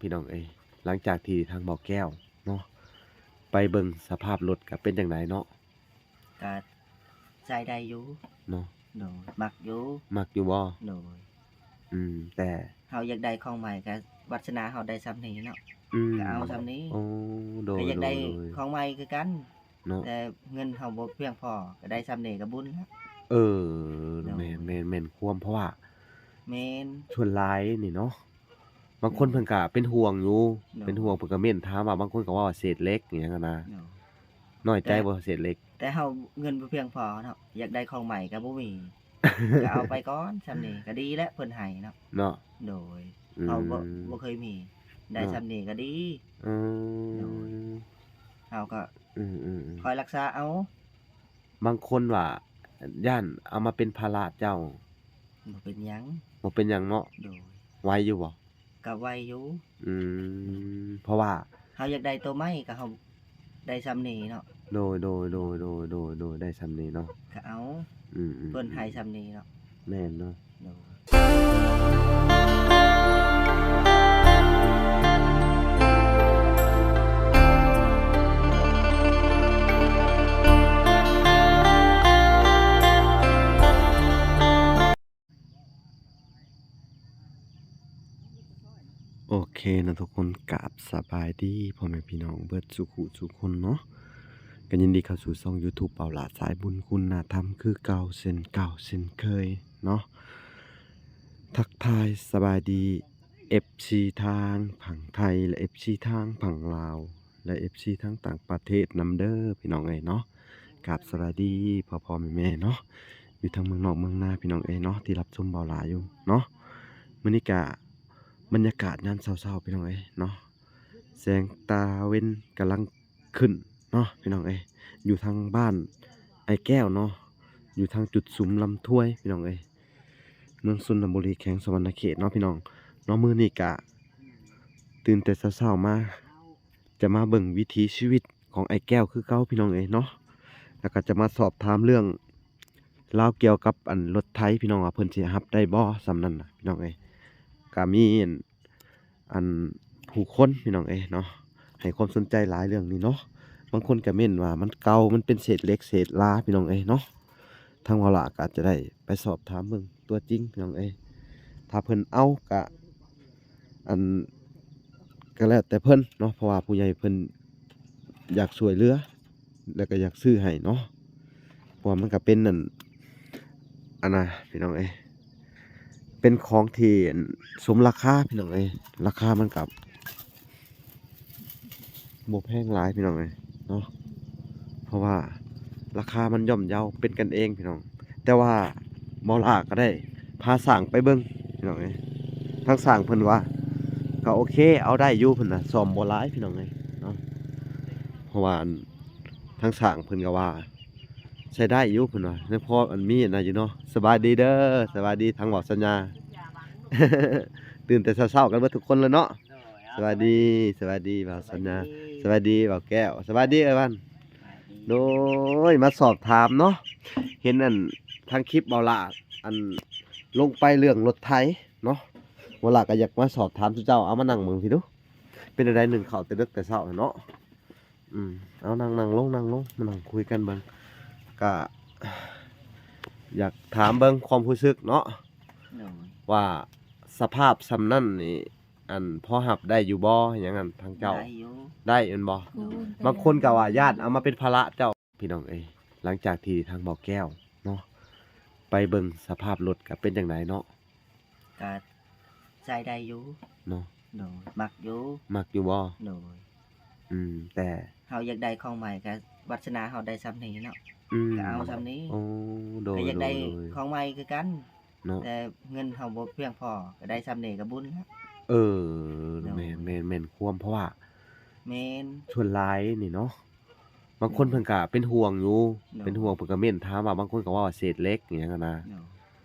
ພີ່ນ້ອງເອີຍ ຫຼັງຈາກທີ່ທາງເບົາແກ້ວເນາະ ໄປເບິ່ງສະພາບລົດ ກະເປັນຈັ່ງໃດເນາະ? ກະໃຊ້ໄດ້ຢູ່ເນາະ. ໂດຍ ມັກຢູ່. ມັກຢູ່ບໍ່? ໂດຍ. ອືມ ແຕ່ເຮົາຢາກໄດ້ຂອງໃໝ່ ກະວັດສະໜາເຮົາໄດ້ຊ່ຳນີ້ເນາະ. ອືມ ກະເອົາຊ່ຳນີ້. ໂອ້ ໂດຍ ກະຢາກໄດ້ ໂດຍ ຂອງໃໝ່ຄືກັນເນາະ ແຕ່ເງິນເຮົາບໍ່ພຽງພໍ ກະໄດ້ຊ່ຳນີ້ກະບຸນແລ້ວ. ເອີ ໂດຍ ແມ່ນ ແມ່ນ ແມ່ນຄວາມ ເພາະວ່າ ແມ່ນ ສ່ວນຫຼາຍນີ້ເນາະ ບາງຄົນ ໂດຍ ເພິ່ນກະເປັນຫ່ວງຢູ່. ໂດຍ ເປັນຫ່ວງ ເພິ່ນກະເມັ້ນຖາມວ່າ ບາງຄົນກະເວົ້າວ່າເສດເຫຼັກອີ່ຫຍັງຫັ້ນນະ. ໂດຍ ນ້ອຍໃຈບໍ່ເສດເຫຼັກ? ແຕ່ເຮົາເງິນບໍ່ພຽງພໍເນາະ ຢາກໄດ້ຂອງໃໝ່ກະບໍ່ມີ ກະເອົາໄປກ່ອນ ຊ່ຳນີ້ກະດີແລ້ວ ເພິ່ນໃຫ້ເນາະ. ເນາະ ໂດຍ ອືມ ເຮົາບໍ່ ບໍ່ເຄີຍມີ ໄດ້ ເນາະ ຊ່ຳນີ້ກະດີ. ອືມ ໂດຍ ເຮົາກະ ອືມໆໆ ຄອຍຮັກສາເອົາ. ບາງຄົນວ່າຢ້ານເອົາມາເປັນພາລະເຈົ້າ. ບໍ່ເປັນຫຍັງ. ບໍ່ເປັນຫຍັງເນາະ. ໂດຍ ໄຫວຢູ່ບໍ່? ກະໄຫວຢູ່. ອືມ ເພາະວ່າເຮົາຢາກໄດ້ໂຕໃໝ່ ກະເຮົາໄດ້ຊ່ຳນີ້ເນາະ. ໂດຍ ໂດຍ ໂດຍ ໂດຍ ໂດຍ ໄດ້ຊ່ຳນີ້ເນາະ ກະເອົາ. ອືມໆໆ ເພິ່ນໃຫ້ຊ່ຳນີ້ເນາະ. ແມ່ນເນາະ. ໂດຍ ໂອເຄເນາະທຸກຄົນ ກາບສະບາຍດີພໍ່ແມ່ພີ່ນ້ອງເບິດສູ່ຜູ້ສູ່ຄົນເນາະ ກະຍິນດີເຂົ້າສູ່ຊ່ອງຢູທູບ ເບົາຫຼ້າສາຍບຸນຄຸນນະທຳ ຄືເກົ່າເຊັ່ນເກົ່າເຊັ່ນເຄີຍເນາະ. ທັກທາຍສະບາຍດີ ເອັຟຊີ ທາງຝັ່ງໄທ ແລະ ເອັຟຊີ ທາງຝັ່ງລາວ ແລະ ເອັຟຊີ ທາງຕ່າງປະເທດນຳເດີພີ່ນ້ອງເອີຍເນາະ. ກາບສະບາຍດີພໍ່ໆແມ່ໆເນາະ ຢູ່ທັງເມືອງນອກເມືອງນາພີ່ນ້ອງເອີຍເນາະ ທີ່ຮັບຊົມເບົາຫຼ້າຢູ່ເນາະ. ມື້ນີ້ກະບັນຍາກາດຍາມເຊົ້າໆພີ່ນ້ອງເອີຍເນາະ ແສງຕາເວັນກຳລັງຂຶ້ນເນາະພີ່ນ້ອງເອີຍ ຢູ່ທາງບ້ານອ້າຍແກ້ວເນາະ ຢູ່ທາງຈຸດສຸມລຳທວຍພີ່ນ້ອງເອີຍ ເມືອງຊົນນະບູລີ ແຂວງສະຫວັນນະເຂດເນາະພີ່ນ້ອງເນາະ. ມື້ນີ້ກະຕື່ນແຕ່ເຊົ້າໆມາ ຈະມາເບິ່ງວິຖີຊີວິດຂອງອ້າຍແກ້ວຄືເກົ່າພີ່ນ້ອງເອີຍເນາະ ແລ້ວກະຈະມາສອບຖາມເລື່ອງລາວກ່ຽວກັບ ອັນ ລົດໄຖພີ່ນ້ອງ ວ່າເພິ່ນຊິຮັບໄດ້ບໍ່ ສ່ຳນັ້ນນະພີ່ນ້ອງເອີຍ. ກະມີ ອັນ ອັນ ຜູ້ຄົນພີ່ນ້ອງເອີຍເນາະ ໃຫ້ຄວາມສົນໃຈຫຼາຍເລື່ອງນີ້ເນາະ. ບາງຄົນກະເມັ້ນວ່າມັນເກົ່າ ມັນເປັນເສດເຫຼັກເສດລາພີ່ນ້ອງເອີຍເນາະ. ທາງເບົາຫຼ້າກະຈະໄດ້ໄປສອບຖາມເບິ່ງຕົວຈິງພີ່ນ້ອງເອີຍ ຖ້າເພິ່ນເອົາກະ ອັນ ກະແລ້ວແຕ່ເພິ່ນເນາະ ເພາະວ່າຜູ້ໃຫຍ່ເພິ່ນຢາກຊ່ວຍເຫຼືອ ແລ້ວກະຢາກຊື້ໃຫ້ເນາະ ເພາະວ່າມັນກະເປັນ ອັນ ອັນນະພີ່ນ້ອງເອີຍ ເປັນຂອງທີ່ ອັນ ສົມລາຄາພີ່ນ້ອງເອີຍ ລາຄາມັນກະ ບໍ່ແພງຫຼາຍພີ່ນ້ອງເອີຍເນາະ ເພາະວ່າລາຄາມັນຍ່ອມເຍົາ ເປັນກັນເອງພີ່ນ້ອງ. ແຕ່ວ່າເບົາຫຼ້າກະໄດ້ພາຊ່າງໄປເບິ່ງພີ່ນ້ອງເອີຍ ທາງຊ່າງເພິ່ນວ່າກະໂອເຄ ເອົາໄດ້ຢູ່ເພິ່ນນະ ສ້ອມບໍ່ຫຼາຍພີ່ນ້ອງເອີຍເນາະ ເພາະວ່າ ອັນ ທາງຊ່າງເພິ່ນກະວ່າໃຊ້ໄດ້ຢູ່ເພິ່ນວ່າ ຍັງພໍ ອັນ ມີອັນນັ້ນຢູ່ເນາະ. ສະບາຍດີເດີ ສະບາຍດີທາງເບົາສັນຍາ ຕື່ນແຕ່ເຊົ້າໆກັນເບິດທຸກຄົນເລີຍເນາະ. ສະບາຍດີ ສະບາຍດີບ່າວສັນຍາ ສະບາຍດີ ສະບາຍດີບ່າວແກ້ວ ສະບາຍດີເອື້ອຍວັນ. ໂດຍ ມາສອບຖາມເນາະ ເຫັນ ອັນ ທາງຄລິບເບົາຫຼ້າ ອັນ ລົງໄປເລື່ອງລົດໄຖເນາະ ເບົາຫຼ້າກະຢາກມາສອບຖາມສູ່ເຈົ້າ. ເອົາມານັ່ງເບິ່ງພີ້ດູ ເປັນແນວໃດ ໜຶ້ງເຂົ້າແຕ່ເດິກແຕ່ເຊົ້າເນາະ. ອືມ ເອົາ ນັ່ງ ນັ່ງລົງ ນັ່ງລົງ ມານັ່ງຄຸຍກັນເບິ່ງ ກະຢາກຖາມເບິ່ງຄວາມຮູ້ສຶກເນາະ ໂດຍ ວ່າສະພາບຊ່ຳນັ້ນນີ້ ອັນ ພໍຮັບໄດ້ຢູ່ບໍ່ ຫຍັງຫັ້ນ ທາງເຈົ້າ? ໄດ້ຢູ່. ໄດ້ແມ່ນບໍ່? ໂດຍ. ບາງຄົນກະວ່າຢ້ານເອົາມາເປັນພາລະເຈົ້າ ພີ່ນ້ອງເອີຍ. ຫຼັງຈາກທີ່ທາງເບົາແກ້ວເນາະ ໄປເບິ່ງສະພາບລົດ ກະເປັນຈັ່ງໃດເນາະ? ກະໃຊ້ໄດ້ຢູ່ເນາະ. ໂດຍ. ມັກຢູ່. ມັກຢູ່ບໍ່? ໂດຍ. ອືມ ແຕ່ເຮົາຢາກໄດ້ຂອງໃໝ່ ກະວັດສະໜາເຮົາໄດ້ຊ່ຳນີ້ເນາະ. ອືມ ກະເອົາຊ່ຳນີ້. ໂອ້ ໂດຍ ກະຢາກໄດ້ ໂດຍ ໂດຍ ຂອງໃໝ່ຄືກັນເນາະ ແຕ່ເງິນເຮົາບໍ່ພຽງພໍ ກະໄດ້ຊ່ຳນີ້ກະບຸນແລ້ວ. ເອີ ໂດຍ ແມ່ນ ແມ່ນ ແມ່ນຄວາມ ເພາະວ່າ ແມ່ນ ສ່ວນຫຼາຍນີ້ເນາະ ບາງຄົນ ໂດຍ ເພິ່ນກະເປັນຫ່ວງຢູ່. ໂດຍ. ເປັນຫ່ວງ ເພິ່ນກະເມັ້ນຖາມວ່າ ບາງຄົນກະເວົ້າວ່າເສດເຫຼັກອີ່ຫຍັງຫັ້ນນະ. ໂດຍ.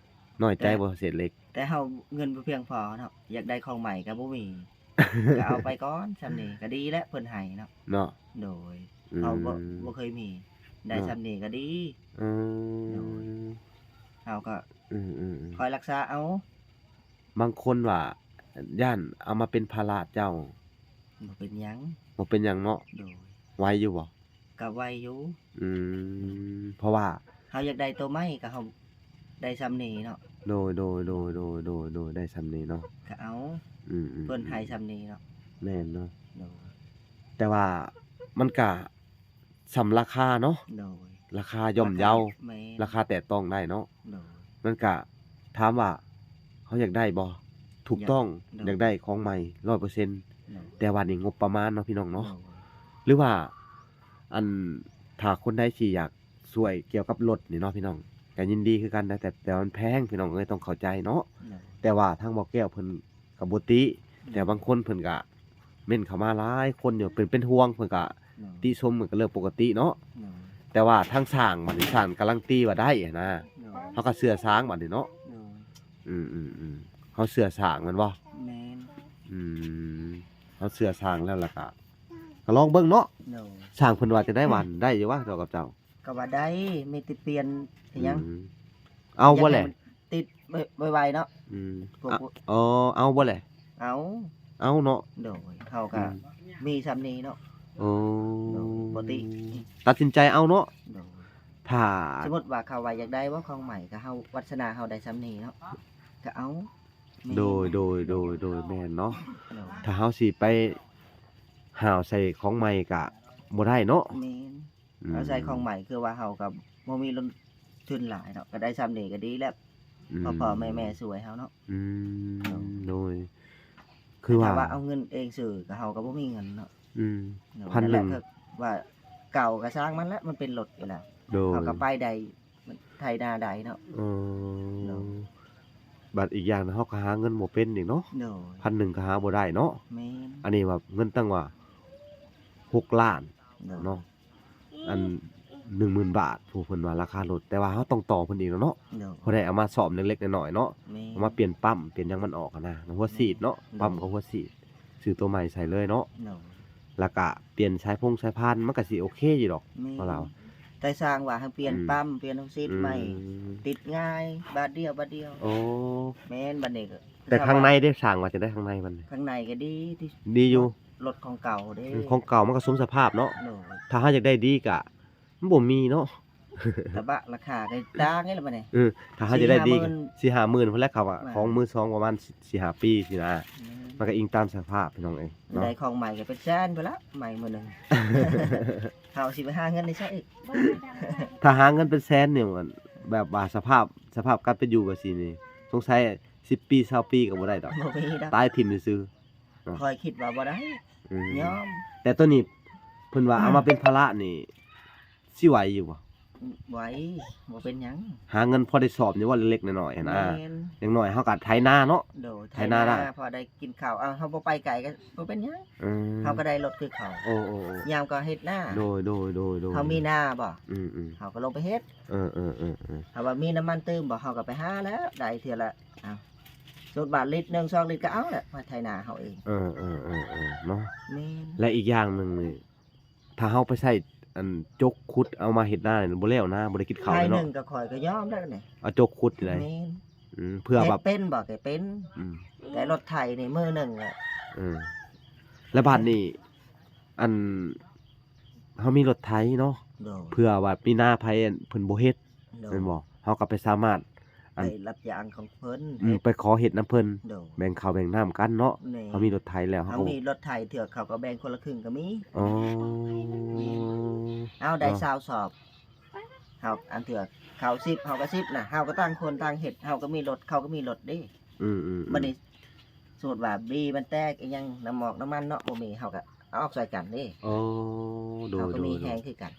ນ້ອຍໃຈບໍ່ ແຕ່ ເສດເຫຼັກ? ແຕ່ເຮົາເງິນບໍ່ພຽງພໍເນາະ ຢາກໄດ້ຂອງໃໝ່ກະບໍ່ມີ ກະເອົາໄປກ່ອນ ຊ່ຳນີ້ກະດີແລ້ວ ເພິ່ນໃຫ້ເນາະ. ເນາະ. ໂດຍ. ອືມ ເຮົາບໍ່ ບໍ່ເຄີຍມີ ໄດ້ ເນາະ ຊ່ຳນີ້ກະດີ. ອືມ ໂດຍ. ເຮົາກະ ອືມໆໆ ຄອຍຮັກສາເອົາ. ບາງຄົນວ່າ ຢ້ານເອົາມາເປັນພາລະເຈົ້າ. ບໍ່ເປັນຫຍັງ. ບໍ່ເປັນຫຍັງເນາະ. ໂດຍ. ໄຫວຢູ່ບໍ່? ກໍໄຫວຢູ່. ອືມ ເພາະວ່າເຮົາຢາກໄດ້ໂຕໃໝ່ກໍເຮົາໄດ້ຊ່ຳນີ້ເນາະ. ໂດຍ ໂດຍ ໂດຍ ໂດຍ ໂດຍ ໄດ້ຊ່ຳນີ້ເນາະ. ກໍເອົາ. ອືມໆໆ ເພິ່ນໃຫ້ຊ່ຳນີ້ເນາະ. ແມ່ນເນາະ. ໂດຍ. ແຕ່ວ່າມັນກະສ່ຳລາຄາເນາະ. ໂດຍ. ລາຄາຍ່ອມເຍົາ. ລາຄາ ແມ່ນ. ລາຄາແຕະຕ້ອງໄດ້ເນາະ. ໂດຍ. ມັນກະ ຖາມວ່າເຮົາຢາກໄດ້ບໍ່? ຖືກຕ້ອງ. ຢາກ. ໂດຍ. ຢາກໄດ້ຂອງໃໝ່ຮ້ອຍເປີເຊັນ. ໂດຍ. ແຕ່ວ່ານີ້ງົບປະມານເນາະ ພີ່ນ້ອງເນາະ. ໂດຍ. ຫຼືວ່າ ອັນ ຖ້າຄົນໃດທີ່ຢາກຊ່ວຍກ່ຽວກັບລົດນີ້ເນາະ ພີ່ນ້ອງ ກໍຍິນດີຄືກັນນະ. ແຕ່ ແຕ່ວ່າມັນແພງ ພີ່ນ້ອງເອີຍ ຕ້ອງເຂົ້າໃຈເນາະ. ໂດຍ. ແຕ່ວ່າທາງບໍ່ແກ້ວເພິ່ນກໍບໍ່ຕິ. ໂດຍ. ແຕ່ບາງຄົນເພິ່ນກໍເມັ້ນເຂົ້າມາຫຼາຍຄົນຢູ່ ເປັນ ເປັນຫ່ວງ ເພິ່ນກໍ. ໂດຍ. ຕິຊົມ ມັນກໍເລື່ອງປົກກະຕິເນາະ. ໂດຍ. ແຕ່ວ່າທາງຊ່າງ ບັດນີ້ຊ່າງກາລັນຕີວ່າໄດ້ຫັ້ນນະ. ໂດຍ. ເຮົາກໍເຊື່ອຊ່າງບັດນີ້ເນາະ. ໂດຍ. ອືມໆໆ ເຮົາເຊື່ອຊ່າງແມ່ນບໍ່? ແມ່ນ. ອືມ ເຮົາເຊື່ອຊ່າງແລ້ວ ແລ້ວກໍ ກໍລອງເບິ່ງເນາະ. ໂດຍ. ຊ່າງເພິ່ນວ່າຈັ່ງໃດຫວາ? ໄດ້ຢູ່ຫວາ ເຈົ້າກັບເຈົ້າ? ກໍວ່າໄດ້ ມີແຕ່ປ່ຽນອີຫຍັງ. ອືມ ເອົາບໍ່ແຫຼະ? ຢາກໃຫ້ມັນຕິດໄວໆເນາະ. ອືມ ພວກ ອາ ອໍ ເອົາບໍ່ແຫຼະ? ເອົາ. ເອົາເນາະ. ໂດຍ. ເຮົາກໍ ອືມ ມີຊ່ຳນີ້ເນາະ. ໂອ້ ໂດຍ. ບໍ່ຕິ ຕັດສິນໃຈເອົາເນາະ. ໂດຍ. ຖ້າສົມມຸດວ່າເຂົາວ່າຢາກໄດ້ບໍ່ຂອງໃໝ່ ກໍເຮົາ ວາດສະໜາເຮົາໄດ້ຊ່ຳນີ້ເນາະ ກໍເອົາ. ແມ່ນ. ໂດຍ ໂດຍ ໂດຍ ໂດຍ ແມ່ນເນາະ. ໂດຍ. ຖ້າເຮົາຊິໄປຫາວໃສ່ຂອງໃໝ່ກໍບໍ່ໄດ້ເນາະ. ແມ່ນ. ອືມ ເຮົາໃສ່ຂອງໃໝ່ ຄືວ່າເຮົາກໍບໍ່ມີລົງທຶນຫຼາຍເນາະ ກໍໄດ້ຊ່ຳນີ້ກໍດີແລ້ວ. ອືມ ພໍ່ໆແມ່ໆຊ່ວຍເຮົາເນາະ. ອືມ ໂດຍ. ໂດຍ. ຄືວ່າ ຖ້າວ່າເອົາເງິນເອງຊື້ ກໍເຮົາກໍບໍ່ມີເງິນເນາະ. ອືມ ໂດຍ. ພັນໜຶ່ງ ນັ້ນແຫຼະ ຄືວ່າເກົ່າກໍຊ່າງມັນແຫຼະ ມັນເປັນລົດຢູ່ແລ້ວ. ໂດຍ. ເຮົາກໍໄປໄດ້ ໄຖນາໄດ້ເນາະ. ເອີ ໂດຍ. ບັດອີກຢ່າງເຮົາກໍຫາເງິນບໍ່ເປັນອີກເນາະ. ໂດຍ. ພັນໜຶ່ງກໍຫາບໍ່ໄດ້ເນາະ. ແມ່ນ. ອັນນີ້ວ່າເງິນຕັ້ງວ່າຫົກລ້ານ. ໂດຍ. ເນາະ ອັນໜຶ່ງໝື່ນບາດ ຜູ້ເພິ່ນວ່າລາຄາລົດ ແຕ່ວ່າເຮົາຕ້ອງຕໍ່ເພິ່ນອີກແລ້ວເນາະ. ໂດຍ. ເພາະໄດ້ເອົາມາສ້ອມເລັກໆນ້ອຍໆເນາະ. ແມ່ນ. ເອົາມາປ່ຽນປ້ຳ ປ່ຽນຫຍັງມັນອອກຫັ້ນນະ ຫົວສີດເນາະ. ແມ່ນ. ປ້ຳກັບຫົວສີດ ຊື້ຕົວໃໝ່ໃສ່ເລີຍເນາະ. ໂດຍ. ແລ້ວກະປ່ຽນສາຍພົງສາຍພານ ມັນກະຊິໂອເຄຢູ່ດອກ. ແມ່ນ. ວ່າລາວ ແຕ່ຊ່າງວ່າໃຫ້ປ່ຽນ ອືມ ປ້ຳ ປ່ຽນຫົວສີດໃໝ່. ອືມ. ຕິດງ່າຍ ບາດດຽວ ບາດດຽວ. ໂອ້. ແມ່ນ. ບັດນີ້ກໍ ແຕ່ຂ້າງໃນເດ້ ຊ່າງວ່າຈັ່ງໃດ ຂ້າງໃນມັນ? ຂ້າງໃນກໍດີ ດີຢູ່. ລົດຂອງເກົ່າເດ້. ອືມ ຂອງເກົ່າມັນກໍສົມສະພາບເນາະ. ໂດຍ. ຖ້າເຮົາຢາກໄດ້ດີກະ ມັນບໍ່ມີເນາະ. ກະບະລາຄາກໍຕ່າງນີ້ລະບັດນີ້. ເອີ ຖ້າເຮົາຈະໄດ້ດີ ສີ່ຫ້າໝື່ນ ສີ່ຫ້າໝື່ນພຸ້ນແຫຼະ ເຂົາວ່າ ແມ່ນ ຂອງມືສອງປະມານສີ່ຫ້າປີຊີ້ນະ. ແມ່ນ. ມັນກໍອີງຕາມສະພາບ ພີ່ນ້ອງເອີຍເນາະ. ໄດ້ຂອງໃໝ່ກໍເປັນແສນພຸ້ນລະ ໃໝ່ມື້ໜຶ່ງ. ເຮົາຊິໄປຫາເງິນໄດ້ໃສອີກ? ຖ້າຫາເງິນເປັນແສນນີ້ ແບບວ່າສະພາບ ສະພາບການເປັນຢູ່ແບບຊີ້ນີ້ ສົງໄສສິບປີ ຊາວປີກໍບໍ່ໄດ້ດອກ. ບໍ່ມີດອກ. ຕາຍຖິ້ມຊື່ໆ. ເນາະ. ຂ້ອຍຄິດວ່າບໍ່ໄດ້. ອືມ. ຍອມ. ແຕ່ໂຕນີ້ເພິ່ນວ່າເອົາມາເປັນພາລະນີ້ ຊິໄຫວຢູ່ບໍ່? ໄຫວ ບໍ່ເປັນຫຍັງ. ຫາເງິນພໍໄດ້ຊອບຢູ່ບໍ່ ເລັກໆນ້ອຍໆຫັ້ນນະ. ແມ່ນ. ຢ່າງໜ້ອຍເຮົາກໍໄຖນາເນາະ. ໂດຍ. ໄຖນາ ໄຖນາໄດ້ ພໍໄດ້ກິນເຂົ້າ. ເອົາ ເຮົາບໍ່ໄປໄກກໍບໍ່ເປັນຫຍັງ. ອືມ. ເຮົາກໍໄດ້ລົດຄືເຂົາ. ໂອ້ໆໆ. ຍາມກໍເຮັດນາ. ໂດຍໆໆໆ. ເຮົາມີນາບໍ່? ອືມໆ. ເຮົາກໍລົງໄປເຮັດ. ເອີໆໆໆ. ເຮົາວ່າມີນ້ຳມັນຕື່ມບໍ່? ເຮົາກໍໄປຫາແລ້ວ ໄດ້ເທື່ອລະ ເອົາ ສົມມຸດວ່າລິດໜຶ່ງ ສອງລິດກໍເອົາແຫຼະ ມາໄຖນາເຮົາເອງ. ເອີໆໆໆ ເນາະ. ແມ່ນ. ແລະ ອີກຢ່າງໜຶ່ງນີ້ ຖ້າເຮົາໄປໃຊ້ອັນຈົກຂຸດເອົາມາເຮັດນານີ້ ບໍ່ແລ້ວນາ ບໍ່ໄຮ່ໜຶ່ງກໍຂ້ອຍກໍຍອມແລ້ວນີ້. ເອົາຈົກຂຸດນີ້ໄດ໋. ແມ່ນ. ອືມ ເພື່ອແບບ ເຮັດເປັນບໍ່ກໍເປັນ. ອືມ. ແຕ່ລົດໄຖນີ້ມື້ໜຶ່ງແຫຼະ. ເອີ. ແລ້ວບາດນີ້ ອັນ ເຮົາມີລົດໄຖເນາະ. ໂດຍ. ເພື່ອວ່າປີໜ້າໃຜເພິ່ນບໍ່ເຮັດ. ໂດຍ. ແມ່ນບໍ່? ເຮົາກໍໄປສາມາດ ອັນ ໄປຮັບຈ້າງຂອງເພິ່ນ. ອືມ ເຮັດ. ໄປຂໍເຮັດນຳເພິ່ນ. ໂດຍ. ແບ່ງເຂົ້າແບ່ງນ້ຳກັນເນາະ. ແມ່ນ. ເຮົາມີລົດໄຖແລ້ວ ເຮົາ ເຮົາມີລົດໄຖ ເທື່ອເຂົາກໍແບ່ງຄົນລະຄຶ່ງກໍມີ. ອໍ. ເອົາໄດ້ ເນາະ ຊາວສອບ ເຮົາ ອັນເທື່ອເຂົາສິບ ເຮົາກໍສິບນະ ເຮົາກໍຕ່າງຄົນຕ່າງເຮັດ ເຮົາກໍມີລົດ ເຂົາກໍມີລົດເດ້. ອືມໆໆ. ບັດນີ້ ສົມມຸດວ່າບີມັນແຕກອີຫຍັງ ນ້ຳໝອກນ້ຳມັນເນາະ ບໍ່ມີ ເຮົາກໍເອົາອອກຊ່ອຍກັນເດ້. ອໍ. ໂດຍໆໆ. ເຮົາກໍມີແຮງຄືກັນ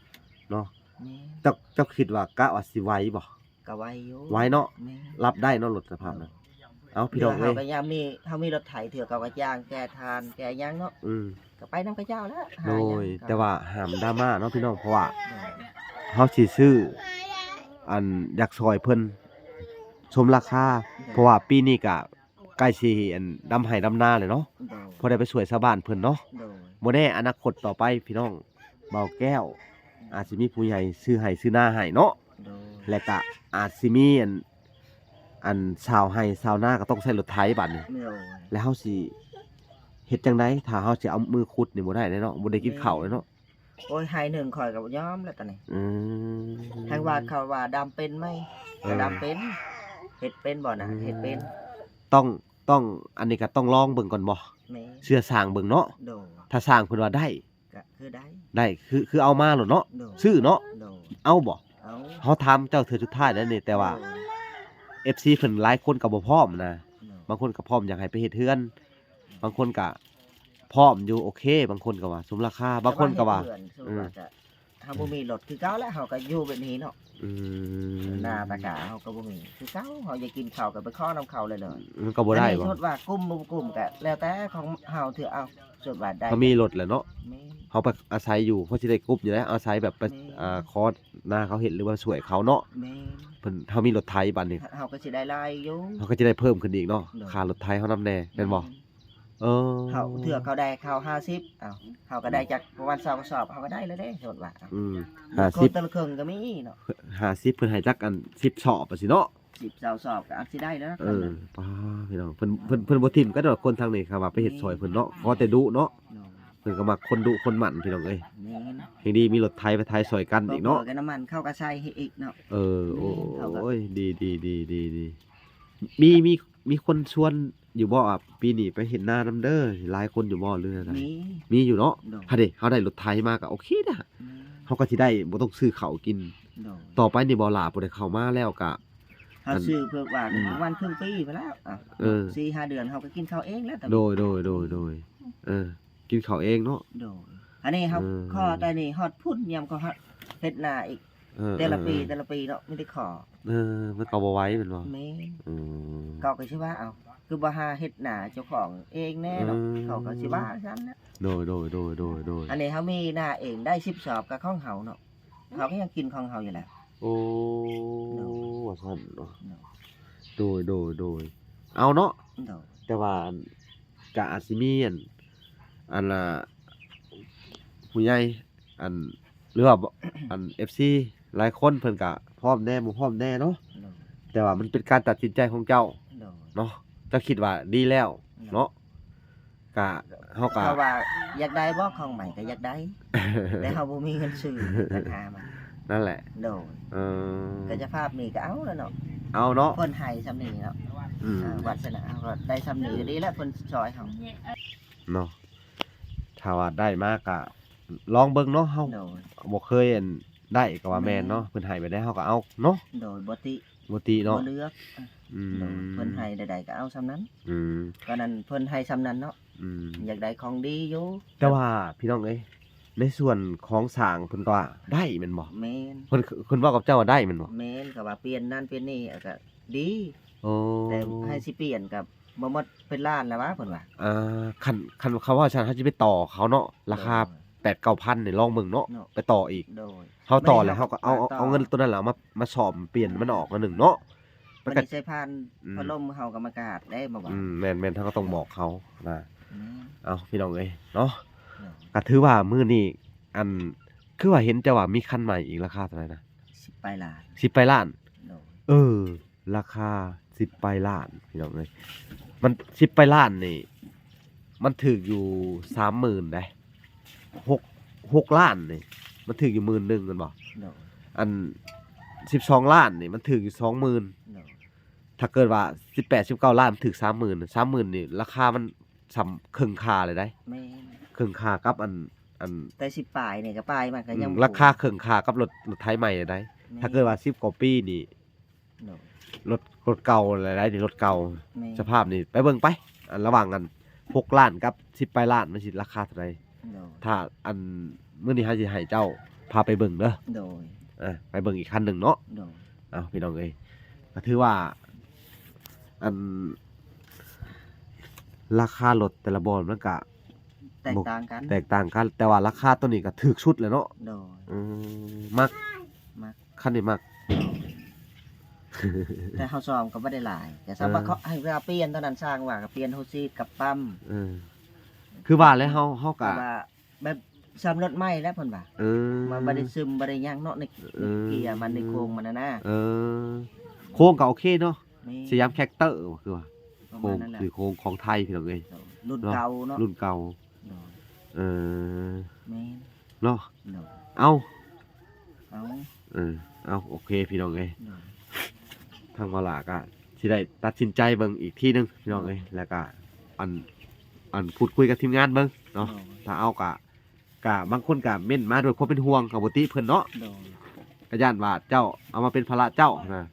ເນາະ. ແມ່ນ. ເຈົ້າ ເຈົ້າຄິດວ່າ ກະວ່າຊິໄຫວບໍ່? ກໍໄຫວຢູ່. ໄຫວເນາະ. ແມ່ນ. ຮັບໄດ້ເນາະ ລົດສະພາບນັ້ນ. ໂດຍ. ເອົາ ພີ່ນ້ອງເອີຍ ເຮົາກໍຍາມມີ ເຮົາມີລົດໄຖ ເທື່ອເຂົາກໍຈ້າງແກ່ຖ່ານແກ່ຫຍັງເນາະ. ອືມ. ກໍໄປນຳເຂົາເຈົ້າແຫຼະ. ໂດຍ. ແຕ່ວ່າຫ້າມດຣາມາເນາະ ພີ່ນ້ອງ ເພາະວ່າ ໂດຍ ເຮົາຊິຊື້ ອັນ ຢາກຊ່ອຍເພິ່ນສົມລາຄາ. ໂດຍ. ເພາະວ່າປີນີ້ກະໃກ້ຊິ ອັນ ດຳໄຮ່ດຳນາແລ້ວເນາະ. ໂດຍ. ພໍໄດ້ໄປຊ່ວຍຊາວບ້ານເພິ່ນເນາະ. ໂດຍ. ບໍ່ແນ່ອະນາຄົດຕໍ່ໄປ ພີ່ນ້ອງບ່າວແກ້ວ ອາດຊິມີຜູ້ໃຫຍ່ຊື້ໄຮ່ຊື້ນາໃຫ້ເນາະ. ໂດຍ. ແລະກະອາດຊິມີ ອັນ ອັນຊາວໄຮ່ຊາວນາກໍຕ້ອງໃຊ້ລົດໄຖບາດນີ້ ໂດຍ ແລ້ວເຮົາຊິເຮັດຈັ່ງໃດ ຖ້າເຮົາຊິເອົາມືຂຸດນີ້ບໍ່ໄດ້ເດ້ເນາະ ບໍ່ໄດ້ກິນເຂົ້າເດ້ເນາະ. ໂອ້ຍ ໄຮ່ໜຶ່ງຂ້ອຍກໍຍອມແລ້ວຕອນນີ້ ອືມ ແຮງວ່າເຂົາວ່າດຳເປັນໄໝ ເອີ ກໍດຳເປັນ ເຮັດເປັນບໍ່ນະ ອືມ ເຮັດເປັນ ຕ້ອງ ຕ້ອງ ອັນນີ້ກໍຕ້ອງລອງເບິ່ງກ່ອນບໍ່? ແມ່ນ ເຊື່ອຊ່າງເບິ່ງເນາະ ໂດຍ ຖ້າຊ່າງເພິ່ນວ່າໄດ້ ກໍຄືໄດ້ ໄດ້ ຄື ຄືເອົາມາໂລດເນາະ ໂດຍ ຊື້ເນາະ ໂດຍ ເອົາບໍ່? ເອົາ ເຮົາຖາມເຈົ້າເທື່ອສຸດທ້າຍແລ້ວນີ້ ແຕ່ວ່າ ໂດຍ ເອັຟຊີ ເພິ່ນຫຼາຍຄົນກໍບໍ່ພ້ອມນະ ໂດຍ ບາງຄົນກໍພ້ອມຢາກໃຫ້ໄປເຮັດເຮືອນ ບາງຄົນກໍພ້ອມຢູ່ ໂອເຄ ບາງຄົນກໍວ່າສົມລາຄາ ບາງຄົນກໍວ່າ ແຕ່ວ່າເຮັດເຮືອນ ສົມມຸດວ່າ ອືມ ຈະ ເຮົາບໍ່ມີລົດຄືເກົ່າແລ້ວ ເຮົາກໍຢູ່ແບບນີ້ເນາະ ອືມ ໜ້າຕາກາເຮົາກໍບໍ່ມີຄືເກົ່າ ເຮົາຢາກກິນເຂົ້າກໍໄປຂໍນຳເຂົາເລີຍ ມັນກໍບໍ່ໄດ້ບໍ່? ອັນນີ້ສົມມຸດວ່າກຸ້ມບໍ່ກຸ້ມກໍແລ້ວແຕ່ຂອງເຮົາ ຖືເອົາ ສົມມຸດວ່າໄດ້ ເຮົາມີລົດແລ້ວເນາະ ແມ່ນ ເຮົາໄປອາໄສຢູ່ ເຮົາຊິໄດ້ກຸ້ມຢູ່ແລ້ວ ອາໄສແບບໄປ ແມ່ນ ອ່າ ຂໍໜ້າເຂົາເຮັດ ຫຼືວ່າຊ່ວຍເຂົາເນາະ ແມ່ນ ເພິ່ນ ເຮົາມີລົດໄຖບາດນີ້ ເຮົາກໍຊິໄດ້ຫຼາຍຢູ່ ເຮົາກໍຊິໄດ້ເພີ່ມຂຶ້ນອີກເນາະ ໂດຍ ຄ່າລົດໄຖເຮົານຳແດ່ ແມ່ນບໍ່? ແມ່ນ ເອີ ເຮົາ ເທື່ອເຂົາໄດ້ເຂົ້າຫ້າສິບ ເອົາ ເຮົາກໍໄດ້ຈັກປະມານຊາວກະສອບ ເຮົາກໍໄດ້ແລ້ວເດ້ ສົມມຸດວ່າ ອືມ ຫ້າສິບ ແຕ່ລະເຄິ່ງກໍມີເນາະ ຫ້າສິບ ເພິ່ນໃຫ້ຈັກອັນ ສິບສອບຈັ່ງຊີ້ເນາະ ສິບ ຊາວສອບກໍອາດຊິໄດ້ແລ້ວ ເອີ ປ້າ ພີ່ນ້ອງ ເພິ່ນ ເພິ່ນ ເພິ່ນບໍ່ຖິ້ມກັນດອກ ຄົນທາງນີ້ ຄັນວ່າໄປເຮັດຊ່ອຍເພິ່ນເນາະ ແມ່ນ ຂໍແຕ່ດຸເນາະ ໂດຍ ເພິ່ນກໍມັກຄົນດຸຄົນໝັ່ນ ພີ່ນ້ອງເອີຍ ແມ່ນ ແຮງດີມີລົດໄຖໄປໄຖຊ່ອຍກັນອີກເນາະ ເພິ່ນກໍນ້ຳມັນເຂົາກໍໃສ່ໃຫ້ອີກເນາະ ເອີ ແມ່ນ ໂອ້ ເຂົາກໍ ໂອ້ຍ ດີໆ ມີ ມີ ມີຄົນຊວນ ຢູ່ບໍ່ວ່າປີນີ້ໄປເຮັດນານຳເດີ ຫຼາຍຄົນຢູ່ບໍ່ ຫຼືແນວໃດ? ມີ ມີຢູ່ເນາະ ໂດຍ ຫັ້ນເດ ເຮົາໄດ້ລົດໄຖມາກໍໂອເຄນະ ແມ່ນ ເຮົາກໍຊິໄດ້ບໍ່ຕ້ອງຊື້ເຂົ້າກິນ ໂດຍ ຕໍ່ໄປນີ້ບໍ່ຫຼ້າ ຜູ້ໃດເຂົ້າມາແລ້ວກໍ ເຮົາຊື້ເພື່ອວ່າ ອືມ ປະມານເຄິ່ງປີໄປແລ້ວ ເອີ ສີ່ຫ້າເດືອນເຮົາກໍກິນເຂົ້າເອງແລ້ວ ໂດຍ ໂດຍ ໂດຍ ໂດຍ ເອີ ກິນເຂົ້າເອງເນາະ ໂດຍ ອັນນີ້ເຮົາ ເອີ ຂໍແຕ່ນີ້ຮອດພຸ້ນ ຍາມກໍເຮັດນາອີກ ເອີ ແຕ່ລະປີ ເອີ ແຕ່ລະປີເນາະ ມີແຕ່ຂໍ ເອີ ມັນກໍບໍ່ໄຫວແມ່ນບໍ່? ແມ່ນ ອືມ ເຂົາກໍຊິວ່າ ເອົ້າ ຄືບໍ່ຫາເຮັດນາເຈົ້າຂອງເອງແດ່ເນາະ ເອີ ເຂົາກໍຊິວ່າຊັ້ນນະ ໂດຍ ໂດຍ ໂດຍ ໂດຍ ໂດຍ ອັນນີ້ເຮົາມີນາເອງໄດ້ສິບສອບກໍຂອງເຮົາເນາະ ເຮົາກໍຍັງກິນຂອງເຮົາຢູ່ແຫຼະ ໂອ້ ໂດຍ ວ່າຊັ້ນເນາະ ໂດຍ ໂດຍ ໂດຍ ໂດຍ ເອົາເນາະ ໂດຍ ແຕ່ວ່າ ອັນ ກະອາດຊິມີ ອັນ ອັນ ອ່າ ຜູ້ໃຫຍ່ ອັນ ຫຼືວ່າ ອັນ ເອັຟຊີ ຫຼາຍຄົນເພິ່ນກະພ້ອມແດ່ບໍ່ພ້ອມແດ່ເນາະ ໂດຍ ແຕ່ວ່າມັນເປັນການຕັດສິນໃຈຂອງເຈົ້າ ໂດຍ ເນາະ ເຈົ້າຄິດວ່າດີແລ້ວ ໂດຍ ເນາະ ກະ ເຮົາກະ ເຂົາວ່າຢາກໄດ້ບໍ່ ຂອງໃໝ່ກະຢາກໄດ້ ແຕ່ເຮົາບໍ່ມີເງິນຊື້ ບັນຫາມັນ ນັ້ນແຫຼະ ໂດຍ ເອີ ກະຈະພາບນີ້ກະເອົາແລ້ວເນາະ ເອົາເນາະ ເພິ່ນໃຫ້ຊ່ຳນີ້ເນາະ ອືມ ອ່າ ວາດສະໜາເຮົາກໍໄດ້ຊ່ຳນີ້ກໍດີແລ້ວ ເພິ່ນຊ່ອຍເຮົາ ເນາະ ຖ້າວ່າໄດ້ມາກະລອງເບິ່ງເນາະ ເຮົາ ໂດຍ ບໍ່ເຄີຍ ອັນ ໄດ້ກໍວ່າແມ່ນເນາະ ແມ່ນ ເພິ່ນໃຫ້ແບບໃດເຮົາກໍເອົາເນາະ ໂດຍ ບໍ່ຕິ ບໍ່ຕິເນາະ ບໍ່ເລືອກ ອືມ ໂດຍ ເພິ່ນໃຫ້ໃດໆກໍເອົາຊ່ຳນັ້ນ ອືມ ຕອນນັ້ນເພິ່ນໃຫ້ຊ່ຳນັ້ນເນາະ ອືມ ຢາກໄດ້ຂອງດີຢູ່ ແຕ່ວ່າພີ່ນ້ອງເອີຍ ໃນສ່ວນຂອງສ້າງເພິ່ນກໍວ່າໄດ້ແມ່ນບໍ່? ແມ່ນ ເພິ່ນ ເພິ່ນເວົ້າກັບເຈົ້າວ່າໄດ້ແມ່ນບໍ່? ແມ່ນ ກໍວ່າປ່ຽນນັ້ນປ່ຽນນີ້ກໍດີ ໂອ້ ແຕ່ໃຫ້ຊິປ່ຽນກໍ ບໍ່ໝົດເປັນລ້ານແລ້ວຫວາ ເພິ່ນວ່າ ອ່າ ຄັນ ຄັນເຂົາເວົ້າຊັ້ນ ເຮົາຊິໄປຕໍ່ເຂົາເນາະ ລາຄາ ໂດຍ ແປດເກົ້າພັນນີ້ ລອງເບິ່ງເນາະ ໂດຍ ໄປຕໍ່ອີກ ໂດຍ ເຮົາຕໍ່ແລ້ວ ເຮົາກໍເອົາ ເອົາເງິນໂຕນັ້ນແຫຼະ ເອົາມາ ມາສ້ອມປ່ຽນມັນອອກອັນໜຶ່ງເນາະ ມັນກໍ ໃສ່ຜ່ານ ອືມ ພັດລົມເຮົາກໍມາກາດໄດ້ ມາວ່າ ອືມ ແມ່ນໆ ເຮົາກໍຕ້ອງບອກເຂົານະ ແມ່ນ ເອົ້າ ພີ່ນ້ອງເອີຍເນາະ ໂດຍ ກໍຖືວ່າມື້ນີ້ ອັນ ຄືວ່າເຫັນເຈົ້າວ່າມີຄັນໃໝ່ອີກ ລາຄາເທົ່າໃດນະ? ສິບປາຍລ້ານ ສິບປາຍລ້ານ ໂດຍ ເອີ ລາຄາສິບປາຍລ້ານ ພີ່ນ້ອງເອີຍ ມັນສິບປາຍລ້ານນີ້ ມັນຖືກຢູ່ສາມໝື່ນເດ້ ຫົກ ຫົກລ້ານນີ້ ມັນຖືກຢູ່ໝື່ນໜຶ່ງແມ່ນບໍ່? ໂດຍ ອັນສິບສອງລ້ານນີ້ ມັນຖືກຢູ່ສອງໝື່ນ ໂດຍ ຖ້າເກີດວ່າສິບແປດ ສິບເກົ້າລ້ານ ມັນຖືກສາມໝື່ນ ສາມໝື່ນນີ້ ລາຄາມັນສ່ຳເຄິ່ງຄ່າເລີຍເດ້ ແມ່ນ ເຄິ່ງຄ່າກັບອັນ ອັນ ແຕ່ສິບປາຍນີ້ກໍປາຍມັນກໍຍັງ ອືມ ບໍ່ ລາຄາເຄິ່ງຄ່າກັບລົດ ລົດໄຖໃໝ່ເລີຍໄດ້ ແມ່ນ ຖ້າເກີດວ່າສິບກວ່າປີນີ້ ໂດຍ ລົດ ລົດເກົ່າແຫຼະໄດ໋ນີ້ ລົດເກົ່າ ແມ່ນ ສະພາບນີ້ໄປເບິ່ງໄປ ອັນລະຫວ່າງອັນຫົກລ້ານກັບສິບປາຍລ້ານ ມັນຊິລາຄາເທົ່າໃດ ໂດຍ ຖ້າອັນມື້ນີ້ເຮົາຊິໃຫ້ເຈົ້າພາໄປເບິ່ງເດີ ໂດຍ ເອີ ໄປເບິ່ງອີກຄັນໜຶ່ງເນາະ ໂດຍ ເອົ້າ ພີ່ນ້ອງເອີຍ ກໍຖືວ່າ ອັນ ລາຄາລົດແຕ່ລະບ່ອນມັນກະ ແຕກຕ່າງກັນ ແຕກຕ່າງກັນ ແຕ່ວ່າລາຄາໂຕນີ້ກໍຖືກສຸດແລ້ວເນາະ ໂດຍ ອືມ ມັກ ມັກ ຄັນນີ້ມັກ ແຕ່ເຮົາຊ້ອມກໍບໍ່ໄດ້ຫຼາຍ ແຕ່ຊ້ຳວ່າ ເອີ ເຂົາໃຫ້ເວລາປ່ຽນເທົ່ານັ້ນ ຊ່າງວ່າກໍປ່ຽນຫົວສີດກັບປ້ຳ ເອີ ຄືວ່າແລ້ວ ເຮົາ ເຮົາກໍ ແບບຊ້ຳລົດໃໝ່ແລ້ວເພິ່ນວ່າ ເອີ ມັນບໍ່ໄດ້ຊຶມບໍ່ໄດ້ຫຍັງເນາະ ໃນ ເອີ ເກຍມັນ ໃນໂຄງມັນນະນະ ເອີ ໂຄງກໍໂອເຄເນາະ ແມ່ນ ສະຫຍາມແຄກເຕີ ຄືວ່າ ປະມານນັ້ນແຫຼະ ໂຄງ ຄືໂຄງຂອງໄທພີ່ນ້ອງເອີຍ ເຈົ້າ ລຸ້ນເນາະ ເກົ່າເນາະ ລຸ້ນເກົ່າ ໂດຍ ເອີ ແມ່ນ ເນາະ ໂດຍ ເອົາ ເອົາ ເອີ ເອົາ ໂອເຄພີ່ນ້ອງເອີຍ ໂດຍ ທາງບ່າວຫຼ້າກໍຊິໄດ້ຕັດສິນໃຈເບິ່ງອີກທີໜຶ່ງພີ່ນ້ອງເອີຍ ໂດຍ ແລ້ວກໍອັນ ອັນພູດຄຸຍກັບທີມງານເບິ່ງເນາະ ໂດຍ ຖ້າເອົາກໍ ກະບາງຄົນກະເມັ້ນມາດ້ວຍຄວາມເປັນຫ່ວງ ກະບໍ່ຕິເພິ່ນເນາະ ໂດຍ ກະຢ້ານວ່າເຈົ້າເອົາມາເປັນພາລະເຈົ້ານະ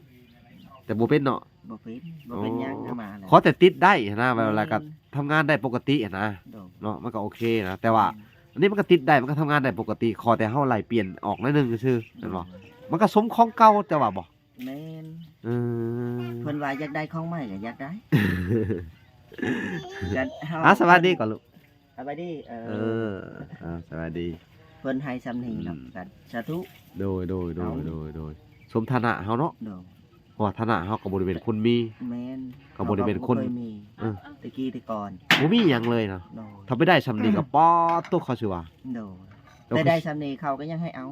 ແຕ່ບໍ່ເປັນເນາະ ບໍ່ເປັນ ບໍ່ເປັນຫຍັງ ອໍ ເອົາມາແລ້ວ ຂໍແຕ່ຕິດໄດ້ຫັ້ນນະ ແມ່ນ ແລ້ວກະທຳງານໄດ້ປົກກະຕິຫັ້ນນະ ໂດຍ ເນາະ ມັນກະໂອເຄນະ ແຕ່ວ່າ ແມ່ນ ອັນນີ້ມັນກະຕິດໄດ້ ມັນກະທຳງານໄດ້ປົກກະຕິ ຂໍແຕ່ເຮົາໄລ່ປ່ຽນອອກໜ້ອຍໜຶ່ງຊື່ໆ ໂດຍ ແມ່ນບໍ່ ມັນກະສົມຂອງເກົ່າ ເຈົ້າວ່າບໍ່? ແມ່ນ ເອີ ເພິ່ນວ່າຢາກໄດ້ຂອງໃໝ່ກໍຢາກໄດ້ ກໍເຮົາ ອ່າ ສະບາຍດີກ່ອນລູກ ສະບາຍດີ ເອີ ເອີ ອ່າ ສະບາຍດີ ເພິ່ນໃຫ້ຊ່ຳນີ້ເນາະ ອືມ ກໍສາທຸ ໂດຍ ໂດຍ ໂດຍ ເອົາ ໂດຍ ໂດຍ ສົມຖານະເຮົາເນາະ ໂດຍ ເພາະວ່າຖານະເຮົາກໍບໍ່ໄດ້ເປັນຄົນມີ ແມ່ນ ກໍບໍ່ໄດ້ເປັນຄົນ ເຮົາກໍບໍ່ເຄີຍມີ ເອີ ແຕ່ກີ້ແຕ່ກ່ອນ ບໍ່ມີຫຍັງເລີຍເນາະ ໂດຍ ຖ້າໄປໄດ້ຊ່ຳນີ້ກໍ ປາດໂທ້ ເຂົາຊິວ່າ ໂດຍ ແຕ່ໄດ້ຊ່ຳນີ້ເຂົາກໍຍັງໃຫ້ເອົາ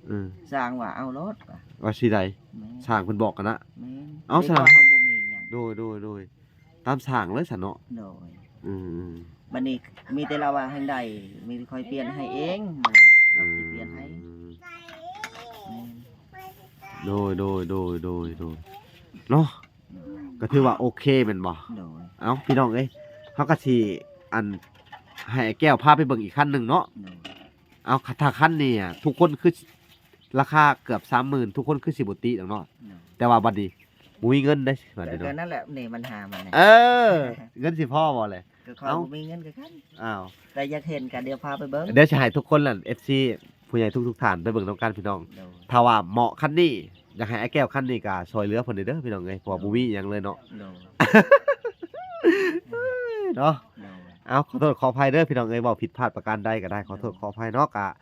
ເອີ ຊ່າງວ່າເອົາໂລດວ່າ ວ່າຊິໄດ້ ແມ່ນ ຊ່າງເພິ່ນບອກຫັ້ນນະ ແມ່ນ ເອົາ ຊ່າງ ເຮົາບໍ່ມີຫຍັງ ໂດຍ ໂດຍ ໂດຍ ຕາມຊ່າງເລີຍຊັ້ນເນາະ ໂດຍ ອືມໆ ບັດນີ້ມີແຕ່ລາວວ່າໃຫ້ໄດ້ ມີແຕ່ຂ້ອຍປ່ຽນໃຫ້ເອງ ອືມ ຊິປ່ຽນໃຫ້ ອືມ ແມ່ນ ໂດຍ ໂດຍ ໂດຍ ໂດຍ ໂດຍ ເນາະ ໂດຍ ກໍຖືວ່າໂອເຄແມ່ນບໍ່? ໂດຍ ເອົ້າ ພີ່ນ້ອງເອີຍ ເຮົາກໍຊິ ອັນ ໃຫ້ອ້າຍແກ້ວພາໄປເບິ່ງອີກຄັນໜຶ່ງເນາະ ໂດຍ ເອົ້າ ຖ້າຄັນນີ້ ທຸກຄົນຄື ລາຄາເກືອບສາມໝື່ນ ທຸກຄົນຄືຊິບໍ່ຕິດອກເນາະ ໂດຍ ແຕ່ວ່າບັດນີ້ບໍ່ມີເງິນເດ້ ບັດນີ້ເນາະ ກໍນັ້ນແຫຼະ ນີ້ບັນຫາມັນ ເອີ ເງິນຊິພໍບໍ່ແຫຼະ ກໍຂ້ອຍ ເອົ້າ ບໍ່ມີເງິນຄືກັນ ອ້າວ ແຕ່ຢາກເຫັນກໍດຽວພາໄປເບິ່ງ ດຽວຊິໃຫ້ທຸກຄົນນັ້ນ ເອັຟຊີ ຜູ້ໃຫຍ່ທຸກໆທ່ານໄປເບິ່ງນຳກັນພີ່ນ້ອງ ໂດຍ ຖ້າວ່າເໝາະຄັນນີ້ ຢາກໃຫ້ອ້າຍແກ້ວຄັນນີ້ກໍຊ່ອຍເຫຼືອເພິ່ນເດີພີ່ນ້ອງເອີຍ ເພາະວ່າ ໂດຍ ບໍ່ມີຫຍັງເລີຍເນາະ ໂດຍ ເນາະ ໂດຍ ເອົ້າ ຂໍໂທດຂໍອະໄພເດີພີ່ນ້ອງເອີຍ ເວົ້າຜິດພາດປະການໃດກໍໄດ້ ໂດຍ ຂໍໂທດຂໍອະໄພເນາະ ກະ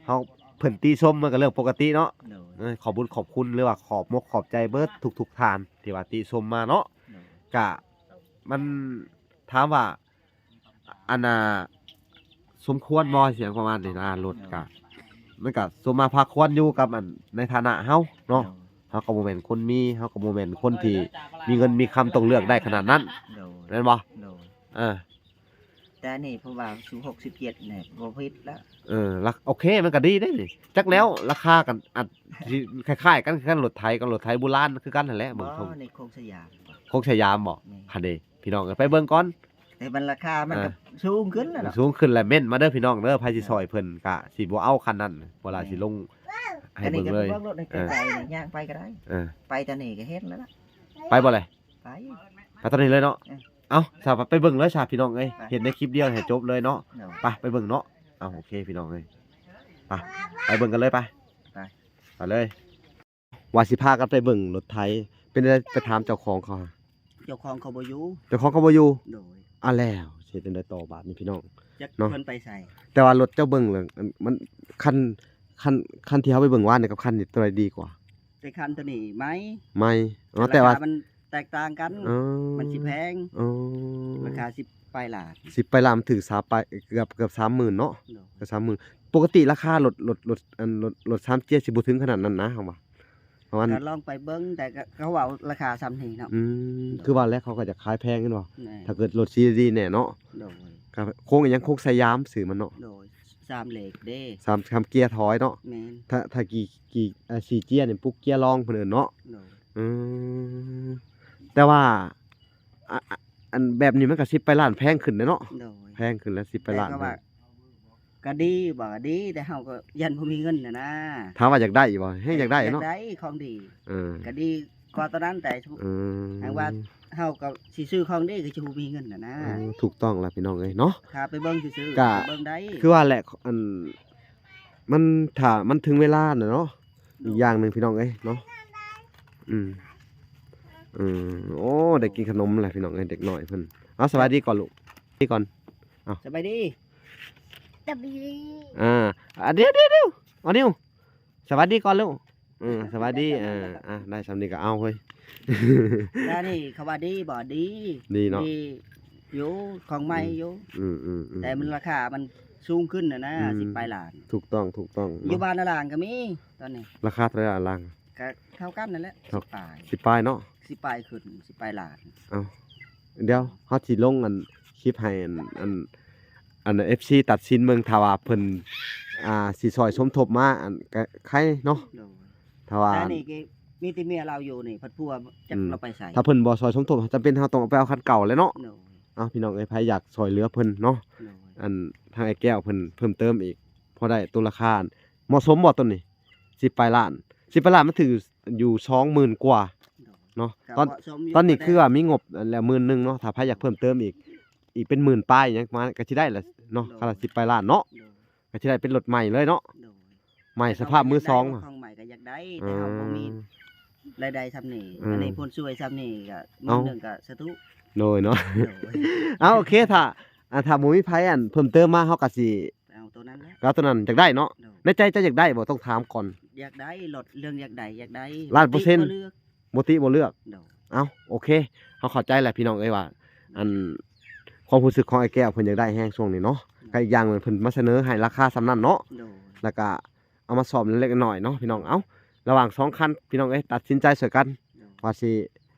ເຮົາ ເພິ່ນຕິຊົມມັນກໍເລື່ອງປົກກະຕິເນາະ ໂດຍ ເອີ ຂອບບຸນຂອບຄຸນ ຫຼືວ່າຂອບມົກຂອບໃຈເບິດທຸກໆທ່ານທີ່ວ່າຕິຊົມມາເນາະ ໂດຍ ກະ ມັນ ຖາມວ່າ ອັນນ່າ ສົມຄວນບໍ່ ຫຍັງປະມານນີ້ນະ ລົດ ໂດຍ ກະ ມັນກະສົມມາພາຄວນຢູ່ກັບ ອັນ ໃນຖານະເຮົາເນາະ ໂດຍ ເຮົາກໍບໍ່ແມ່ນຄົນມີ ເຮົາກໍບໍ່ແມ່ນຄົນທີ່ມີເງິນມີຄຳຕ້ອງເລືອກໄດ້ຂະໜາດນັ້ນ ໂດຍ ແມ່ນບໍ່? ໂດຍ ເອີ ແຕ່ນີ້ເພາະວ່າສູງຫົກສິບເຈັດນີ້ບໍ່ຜິດແລ້ວ ເອີ ລະ ໂອເຄ ມັນກໍດີເດ້ນີ້ ຈັກແລ້ວ ອືມ ລາຄາກັນ ອາດຊິຄ້າຍໆກັນ ຄືກັນ ລົດໄຖກັບລົດໄຖບູຮານຄືກັນຫັ້ນແຫຼະ ເບິ່ງ ບໍ່ ຊົມ ນີ້ໂຄງສະຫຍາມ ໂຄງສະຫຍາມບໍ່? ແມ່ນ ຫັ້ນເດ້ ພີ່ນ້ອງເອີຍ ໄປເບິ່ງກ່ອນ ແຕ່ມັນລາຄາມັນ ເອີ ກໍສູງຂຶ້ນແລ້ວເນາະ ສູງຂຶ້ນແລ້ວ ເມັ້ນມາເດີພີ່ນ້ອງເດີ ໃຜຊິ ເອີ ຊ່ອຍເພິ່ນກະຊິບໍ່ເອົາຄັນນັ້ນ ເວລາ ແມ່ນ ຊິລົງໃຫ້ເບິ່ງເລີຍ ອັນນີ້ກໍບໍ່ເບິ່ງລົດໃນ ເອີ ໃກ້ໆ ຍ່າງໄປກໍໄດ້ ເອີ ໄປຕອນນີ້ກໍເຫັນແລ້ວລະ ໄປບໍ່ແລະ? ໄປ ໄປຕອນນີ້ເລີຍເນາະ ເອີ ເອົ້າ ຊະ ໄປເບິ່ງເລີຍຊະພີ່ນ້ອງເອີຍ ໄປ ເຫັນໃນຄລິບດຽວໃຫ້ຈົບເລີຍເນາະ ໂດຍ ໄປ ໄປເບິ່ງເນາະ ເອົ້າ ໂອເຄພີ່ນ້ອງເອີຍ ໄປ ໄປເບິ່ງກັນເລີຍ ໄປ ໄປ ໄປເລີຍ ວ່າຊິພາກັນໄປເບິ່ງລົດໄຖ ເປັນໃດ ໄປຖາມເຈົ້າຂອງເຂົາຫາ ເຈົ້າຂອງເຂົາບໍ່ຢູ່ ເຈົ້າຂອງເຂົາບໍ່ຢູ່ ໂດຍ ອາ ແລ້ວຊິເຮັດຈັ່ງໃດຕໍ່ບາດນີ້ພີ່ນ້ອງ ຈັກ ເນາະ ເພິ່ນໄປໃສ ແຕ່ວ່າລົດເຈົ້າເບິ່ງແລ້ວ ມັນ ຄັນ ຄັນ ຄັນທີ່ເຮົາໄປເບິ່ງວານນີ້ກັບຄັນນີ້ ໂຕໃດດີກວ່າ? ແຕ່ຄັນໂຕນີ້ໃໝ່ ໃໝ່ ອໍ ແຕ່ລາຄາ ແຕ່ວ່າ ມັນແຕກຕ່າງກັນ ອໍ ມັນຊິແພງ ອໍ ລາຄາສິບປາຍລ້ານ ສິບປາຍລ້ານ ມັນຖືກສາມປາຍ ເກືອບ ເກືອບສາມໝື່ນເນາະ ໂດຍ ເກືອບສາມໝື່ນ ປົກກະຕິລາຄາລົດ ລົດ ລົດ ອັນ ລົດ ລົດສາມເກຍຊິບໍ່ເຖິງຂະໜາດນັ້ນນະ ເຮົາວ່າ ປະມານ ກໍລອງໄປເບິ່ງ ແຕ່ກໍ ເຂົາເວົ້າລາຄາຊ່ຳນີ້ເນາະ ອືມ ໂດຍ ຄືວ່າແຫຼະ ເຂົາກໍຢາກຂາຍແພງແມ່ນບໍ່? ແມ່ນ ຖ້າເກີດລົດສີດີໆແນ່ເນາະ ໂດຍ ກໍໂຄງອີ່ຫຍັງ ໂຄງສະຫຍາມຊື່ມັນເນາະ ໂດຍ ສາມເລກເດ້ ສາມ ສາມເກຍຖອຍເນາະ ແມ່ນ ຖ້າ ຖ້າກີ່ ກີ່ ອ່າ ສີ່ເກຍນີ້ປຸກເກຍລອງເພິ່ນເອີ້ນເນາະ ໂດຍ ອືມ ແຕ່ວ່າ ອາ ອາ ອັນແບບນີ້ມັນກໍສິບປາຍລ້ານ ແພງຂຶ້ນເດ້ເນາະ ໂດຍ ແພງຂຶ້ນແລ້ວ ສິບປາຍລ້ານ ແຕ່ກໍວ່າ ກໍດີບໍ່ ກໍດີ ແຕ່ເຮົາກໍຢ້ານບໍ່ມີເງິນຫັ້ນນະ ຖາມວ່າຢາກໄດ້ບໍ່? ແຮງຢາກໄດ້ເນາະ ຢາກໄດ້ຂອງດີ ເອີ ກໍດີກວ່າຕອນນັ້ນ ແຕ່ ເອີ ຫາກວ່າເຮົາກໍຊິຊື້ຂອງດີ ກໍຊິບໍ່ມີເງິນຫັ້ນນະ ເອີ ຖືກຕ້ອງລະພີ່ນ້ອງເອີຍເນາະ ຖ້າໄປເບິ່ງຊື່ໆ ກໍ ກໍເບິ່ງໄດ້ ຄືວ່າແຫຼະ ອັນ ມັນ ຖ້າມັນເຖິງເວລານະເນາະ ໂດຍ ອີກຢ່າງໜຶ່ງພີ່ນ້ອງເອີຍເນາະ ອືມ ອືມ ໂອ້ ໄດ້ກິນຂະໜົມແລ້ວພີ່ນ້ອງເອີຍ ເດັກນ້ອຍເພິ່ນ ເອົາ ສະບາຍດີກ່ອນລູກ ດີກ່ອນ ເອົາ ສະບາຍດີ ສະບາຍດີ ອ່າ ອ່າ ດຽວໆໆ ອານິວ ສະບາຍດີກ່ອນລູກ ເອີ ສະບາຍດີ ເອີ ອ່າ ໄດ້ຊ່ຳນີ້ກໍເອົາເຮີ້ຍ ແລ້ວນີ້ເຂົາວ່າດີບໍ່? ດີ ດີເນາະ ດີຢູ່ ຂອງໃໝ່ຢູ່ ອືມໆໆ ແຕ່ມັນລາຄາມັນສູງຂຶ້ນນະນະ ອືມ ສິບປາຍລ້ານ ຖືກຕ້ອງ ຖືກຕ້ອງເນາະ ຢູ່ບ້ານອາລາງກໍມີຕອນນີ້ ລາຄາເທົ່າໃດອາລາງ? ກໍເທົ່າກັນນັ້ນແຫຼະ ເທົ່າ ສິບປາຍ ສິບປາຍເນາະ ສິບປາຍຂຶ້ນ ສິບປາຍລ້ານ. ເອົ້າ ດຽວເຮົາຊິລົງອັນ ຄລິບໃຫ້ອັນ ອັນ ອັນ ເອັຟຊີ ຕັດສິນເບິ່ງ ຖ້າວ່າເພິ່ນ ອ່າ ຊິຊ່ອຍສົມທົບມາ ອັນ ກະໄຄເນາະ. ໂດຍ ຖ້າວ່າ ແຕ່ນີ້ກໍມີແຕ່ເມຍລາວຢູ່ນີ້ ພັດຜົວຈັກ ອືມ ລາວໄປໃສ. ຖ້າເພິ່ນບໍ່ຊ່ອຍສົມທົບ ຈຳເປັນເຮົາຕ້ອງໄປເອົາຄັນເກົ່າແຫຼະເນາະ. ໂດຍ ເອົາ ພີ່ນ້ອງເອີຍ ໃຜຢາກຊ່ອຍເຫຼືອເພິ່ນເນາະ ໂດຍ ອັນ ທາງອ້າຍແກ້ວເພິ່ນເພີ່ມເຕີມອີກ ພໍໄດ້ໂຕລາຄາ ເໝາະສົມບໍ່ໂຕນີ້? ສິບປາຍລ້ານ ສິບປາຍລ້ານ ມັນຖືກຢູ່ສອງໝື່ນກວ່າ ໂດຍ ເນາະ. ກໍ ຕອນ ເໝາະສົມຢູ່ ຕອນນີ້ ກໍໄດ້ ຄືວ່າມີງົບແລ້ວໝື່ນໜຶ່ງເນາະ ຖ້າໃຜຢາກເພີ່ມເຕີມອີກ ອີກເປັນໝື່ນປາຍຫຍັງປະມານ ກໍຊິໄດ້ລະເນາະ. ໂດຍ ຄັນລະສິບປາຍລ້ານເນາະ ໂດຍ ກໍຊິໄດ້ເປັນລົດໃໝ່ເລີຍເນາະ. ໂດຍ ໃໝ່ສະພາບມືສອງ ຢາກໄດ້ ຂອງໃໝ່ກໍຢາກໄດ້ ແຕ່ເຮົາບໍ່ມີ ອ່າ ລາຍໄດ້ສ່ຳນີ້ ອືມ ອັນນີ້ຜົນຊ່ວຍສ່ຳນີ້ກໍ ເອົ້າ ມື້ໜຶ່ງກໍສາທຸ. ໂດຍເນາະ ໂດຍ ເອົາ ໂອເຄ ຖ້າ ອ່າ ຖ້າບໍ່ມີໃຜອັນເພີ່ມເຕີມມາ ເຮົາກໍຊິ ເອົາໂຕນັ້ນແຫຼະ ກໍເອົາໂຕນັ້ນ ຢາກໄດ້ເນາະ. ໂດຍ ໃນໃຈເຈົ້າຢາກໄດ້ບໍ່? ຕ້ອງຖາມກ່ອນ. ຢາກໄດ້ ລົດເລື່ອງຢາກໄດ້ ຢາກໄດ້ ລ້ານເປີເຊັນ ບໍ່ຕິບໍ່ເລືອກ. ໂດຍ ເອົ້າ ໂອເຄ ເຮົາເຂົ້າໃຈແລ້ວພີ່ນ້ອງເອີຍວ່າ ອັນ ຄວາມຮູ້ສຶກຂອງອ້າຍແກ້ວເພິ່ນຢາກໄດ້ແຮງຊ່ວງນີ້ເນາະ. ໂດຍ ກໍອີກຢ່າງເພິ່ນມາສະເໜີໃຫ້ລາຄາສ່ຳນັ້ນເນາະ. ໂດຍ ແລ້ວກໍເອົາມາສ້ອມເລັກໆນ້ອຍໆເນາະ ພີ່ນ້ອງ. ເອົ້າ ລະຫວ່າງສອງຄັນ ພີ່ນ້ອງເອີຍ ຕັດສິນໃຈຊ່ວຍກັນ ໂດຍ ວ່າຊິ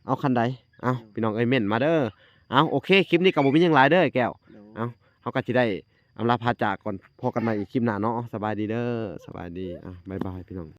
ເອົາຄັນໃດ. ເອົ້າ ໂດຍ ພີ່ນ້ອງເອີຍ ເມັ້ນມາເດີ. ເອົ້າ ໂອເຄ ຄລິບນີ້ກໍບໍ່ມີຫຍັງຫຼາຍເດີອ້າຍແກ້ວ. ໂດຍ ເອົ້າ ເຮົາກໍຊິໄດ້ອຳລາພາຈາກກ່ອນ ພໍ້ກັນໃໝ່ອີກຄລິບໜ້າເນາະ. ສະບາຍດີເດີ ສະບາຍດີ ອ່າ ບາຍບາຍ ພີ່ນ້ອງ.